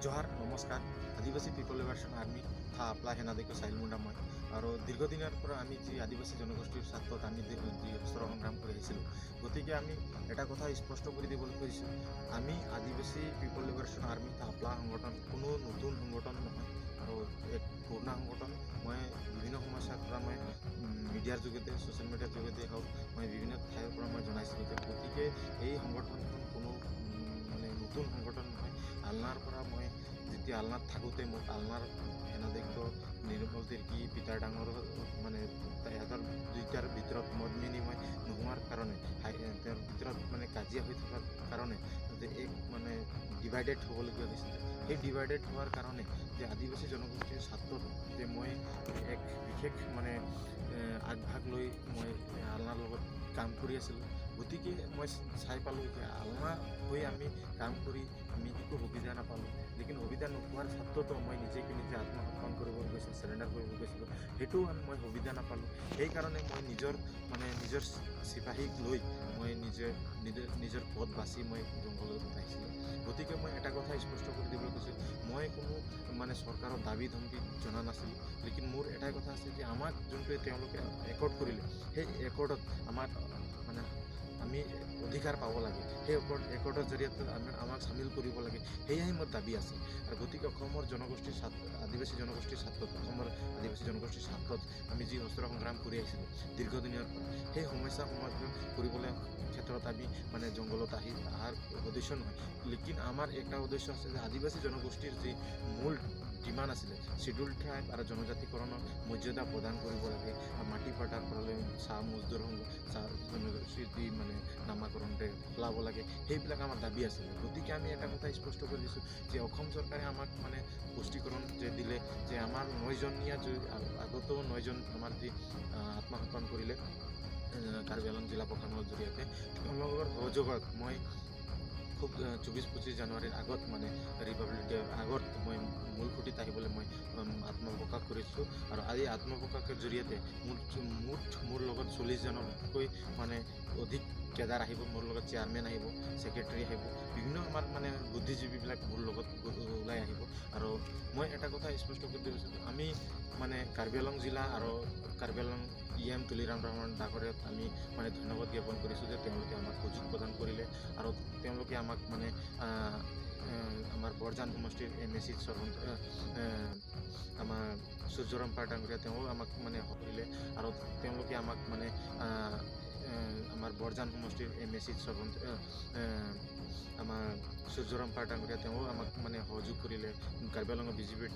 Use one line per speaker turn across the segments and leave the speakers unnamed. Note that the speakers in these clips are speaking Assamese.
জহাৰ, নমস্কাৰ। আদিবাসী পিপল লিবাৰেশ্যন আৰ্মি তথা আপলা সেনাধ্যক্ষ চাহিল মুণ্ডা মই। আৰু দীৰ্ঘদিনৰ পৰা আমি যি আদিবাসী জনগোষ্ঠীৰ স্বাৰ্থত আমি যি অস্ত্ৰ সংগ্ৰাম কৰি আহিছিলোঁ, গতিকে আমি এটা কথা স্পষ্ট কৰি দিবলৈ খুজিছোঁ, আমি আদিবাসী পিপল লিবাৰেশ্যন আৰ্মি তথা আপলা সংগঠন কোনো নতুন সংগঠন নহয় আৰু এক পুৰণা সংগঠন। মই বিভিন্ন সমস্যাৰ পৰা মই মিডিয়াৰ যোগেদি, ছ'চিয়েল মিডিয়াৰ যোগেদি হওক, মই বিভিন্ন ঠাইৰ পৰা মই জনাইছিলোঁ যে গতিকে এই সংগঠনখন কোনো মানে নতুন সংগঠন নহয়। আলনাৰ পৰা মই যেতিয়া আলনাত থাকোঁতে মোক আলনাৰ সেনাধ্যক্ষ নিৰ্মল তিৰ্কী, পিতাৰ ডাঙৰ, মানে তেহেঁতৰ দুইটাৰ ভিতৰত মত বিনিময় নোহোৱাৰ কাৰণে, তেওঁৰ ভিতৰত মানে কাজিয়া হৈ থকাৰ কাৰণে যে এক মানে ডিভাইডেড হ'বলগীয়া হৈছিলে। সেই ডিভাইডেড হোৱাৰ কাৰণে যে আদিবাসী জনগোষ্ঠীৰ স্বাৰ্থত যে মই এক বিশেষ মানে আগভাগ লৈ মই আলনাৰ লগত কাম কৰি আছিলোঁ। গতিকে মই চাই পালোঁ যে আলনা হৈ আমি কাম কৰি আমি একো সুবিধা নাপালোঁ। লেকিন সুবিধা নোপোৱাৰ স্বাৰ্থতো মই নিজকে নিজে আত্মসমৰ্পণ কৰিব গৈছিলোঁ, চেৰেণ্ডাৰ কৰিব গৈছিলোঁ, সেইটোও মই সুবিধা নাপালোঁ। সেইকাৰণে মই নিজৰ মানে নিজৰ চিপাহীক লৈ মই নিজে নিজৰ পথ বাছি মই জংঘলত আহিছিলোঁ। গতিকে মই এটা কথা স্পষ্ট কৰি দিবলৈ কৈছোঁ, মই কোনো মানে চৰকাৰৰ দাবী ধমকি জনা নাছিলোঁ। লেকিন মোৰ এটাই কথা আছে যে আমাক যোনটোৱে তেওঁলোকে একৰ্ড কৰিলে, সেই একৰ্ডত আমাৰ মানে আমি অধিকাৰ পাব লাগে, সেই একৰ্ডৰ জৰিয়তে আমি আমাক চামিল কৰিব লাগে, সেয়াই মোৰ দাবী আছে। আৰু গতিকে অসমৰ জনগোষ্ঠীৰ স্বাৰ্থ, আদিবাসী জনগোষ্ঠীৰ স্বাৰ্থত, অসমৰ আদিবাসী জনগোষ্ঠীৰ স্বাৰ্থত আমি যি অস্ত্ৰ সংগ্ৰাম কৰি আহিছিলোঁ দীৰ্ঘদিনৰ পৰা, সেই সমস্যা সমাধান কৰিবলৈ ক্ষেত্ৰত আমি মানে জংঘলত আহি অহাৰ উদ্দেশ্য নহয়। লেকিন আমাৰ এটা উদ্দেশ্য আছে যে আদিবাসী জনগোষ্ঠীৰ যি মূল ডিমাণ্ড আছিলে, চিডিউল ট্ৰাইব আৰু জনজাতিকৰণৰ মৰ্যাদা প্ৰদান কৰিব লাগে, আৰু মাটি পাটাৰ পৰা লৈ চাহ মজদুৰ সংঘ, চাহ জনগোষ্ঠীৰ যি মানে নামাকৰণতে সলাব লাগে, সেইবিলাক আমাৰ দাবী আছিলে। গতিকে আমি এটা কথা স্পষ্ট কৰি দিছোঁ যে অসম চৰকাৰে আমাক মানে পুষ্টিকৰণ যে দিলে যে আমাৰ নয়জনীয়া, আগতেও নয়জন আমাৰ যি আত্মসমৰ্পণ কৰিলে কাৰ্বি আংলং জিলা প্ৰশাসনৰ জৰিয়তে, তেওঁলোকৰ সহযোগত মই খুব 24-25 জানুৱাৰীৰ আগত মানে ৰিপাব্লিক ডেৰ আগত মই মূলসুঁতিত আহিবলৈ মই আত্মপ্ৰকাশ কৰিছোঁ। আৰু আজি আত্মপ্ৰকাশৰ জৰিয়তে মুঠ মোৰ লগত 40জনতকৈ মানে অধিক কেডাৰ আহিব, মোৰ লগত চেয়াৰমেন আহিব, ছেক্ৰেটাৰী আহিব, বিভিন্ন আমাৰ মানে বুদ্ধিজীৱীবিলাক মোৰ লগত ওলাই আহিব। আৰু মই এটা কথা স্পষ্ট কৰি দিব বিচাৰিছোঁ, আমি মানে কাৰ্বি আংলং জিলা আৰু কাৰ্বি আংলং ই এম তুলিৰাম ৰহমান ডাঙৰীয়াক আমি মানে ধন্যবাদ জ্ঞাপন কৰিছোঁ যে তেওঁলোকে আমাক সুযোগ প্ৰদান কৰিলে আৰু তেওঁলোকে আমাক মানে আমাৰ বৰজান সমষ্টিৰ এম এ চি আমাৰ সূৰ্যৰাম পাৰ ডাঙৰীয়া, তেওঁ আমাক মানে কৰিলে আৰু তেওঁলোকে আমাক মানে আমাৰ বৰজান সমষ্টিৰ এম এ চি আমাৰ সূৰ্যৰাম পাৰ ডাঙৰীয়া, তেওঁ আমাক মানে সহযোগ কৰিলে। কাৰ্বি আংলঙৰ বিজেপিৰ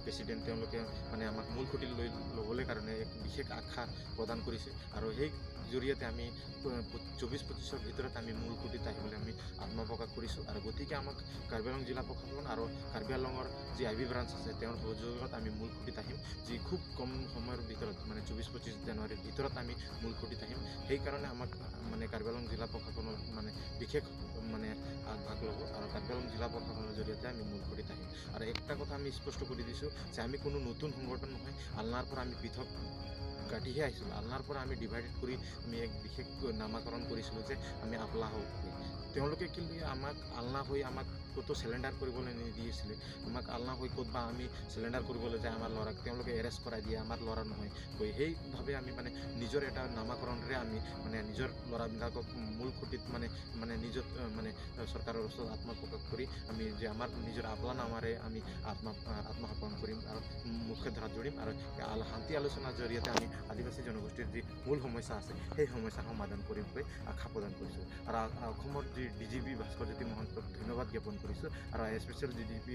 প্ৰেচিডেণ্ট, তেওঁলোকে মানে আমাক মূল খুঁটি লৈ ল'বলৈ কাৰণে এক বিশেষ আশা প্ৰদান কৰিছে। আৰু সেই জৰিয়তে আমি 24-25ৰ ভিতৰত আমি মূল খুঁটিত আহিবলৈ আমি আত্মপ্ৰকাশ কৰিছোঁ। আৰু গতিকে আমাক কাৰ্বি আংলং জিলা প্ৰশাসন আৰু কাৰ্বি আংলঙৰ যি আই বি ব্ৰাঞ্চ আছে, তেওঁৰ সহযোগত আমি মূল খুঁটিত আহিম, যি খুব কম সময়ৰ ভিতৰত মানে 24-25 জানুৱাৰীৰ ভিতৰত আমি মূল খুঁটিত আহিম। সেইকাৰণে আমাক মানে কাৰ্বি আংলং জিলা প্ৰশাসনৰ মানে বিশেষ মানে আগভাগ ল'ব আৰু কাৰ্বি আংলং জিলা প্ৰশাসনৰ জৰিয়তে আমি মূল খুঁটিত আহিম। আৰু একটা কথা আমি স্পষ্ট কৰি দিছোঁ যে আমি কোনো নতুন সংগঠন নহয়, আলনাৰ পৰা আমি পৃথক কাটিহে আহিছিলোঁ। আলনাৰ পৰা আমি ডিভাইডেড কৰি আমি এক বিশেষ নামাকৰণ কৰিছিলোঁ যে আমি আপলা হওঁ। তেওঁলোকে কিন্তু আমাক আলনা হৈ আমাক ক'তো চিলিণ্ডাৰ কৰিবলৈ নিদিছিলে। আমাক আলনা হৈ ক'ত বা আমি চিলিণ্ডাৰ কৰিবলৈ যায় আমাৰ ল'ৰাক তেওঁলোকে এৰেষ্ট কৰাই দিয়ে, আমাৰ ল'ৰা নহয় কৈ। সেইভাৱে আমি মানে নিজৰ এটা নামাকৰণেৰে আমি মানে নিজৰ ল'ৰাবিলাকক মূল খুঁটিত মানে মানে নিজৰ মানে চৰকাৰৰ ওচৰত আত্মপ্ৰকাশ কৰি আমি যে আমাৰ নিজৰ আপলা নামাৰে আমি আত্মসমৰ্পণ কৰিম আৰু মুখ্যধাৰাত জুৰিম। আৰু শান্তি আলোচনাৰ জৰিয়তে আমি আদিবাসী জনগোষ্ঠীৰ যি মূল সমস্যা আছে, সেই সমস্যা সমাধান কৰিম বুলি আশা প্ৰদান কৰিছোঁ। আৰু অসমৰ যি D G P Bhaskar Jyoti মহন্তক ধন্যবাদ জ্ঞাপন কৰিছোঁ আৰু special D G P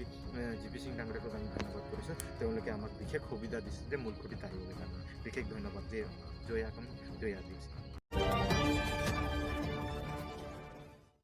G P Singh ডাঙৰীয়াকো আমি ধন্যবাদ কৰিছোঁ। তেওঁলোকে আমাক বিশেষ সুবিধা দিছে যে মূল খুঁটিত আহিবলৈ কাৰণে বিশেষ ধন্যবাদ। যে জয় অসম, জয় আদিবাসী।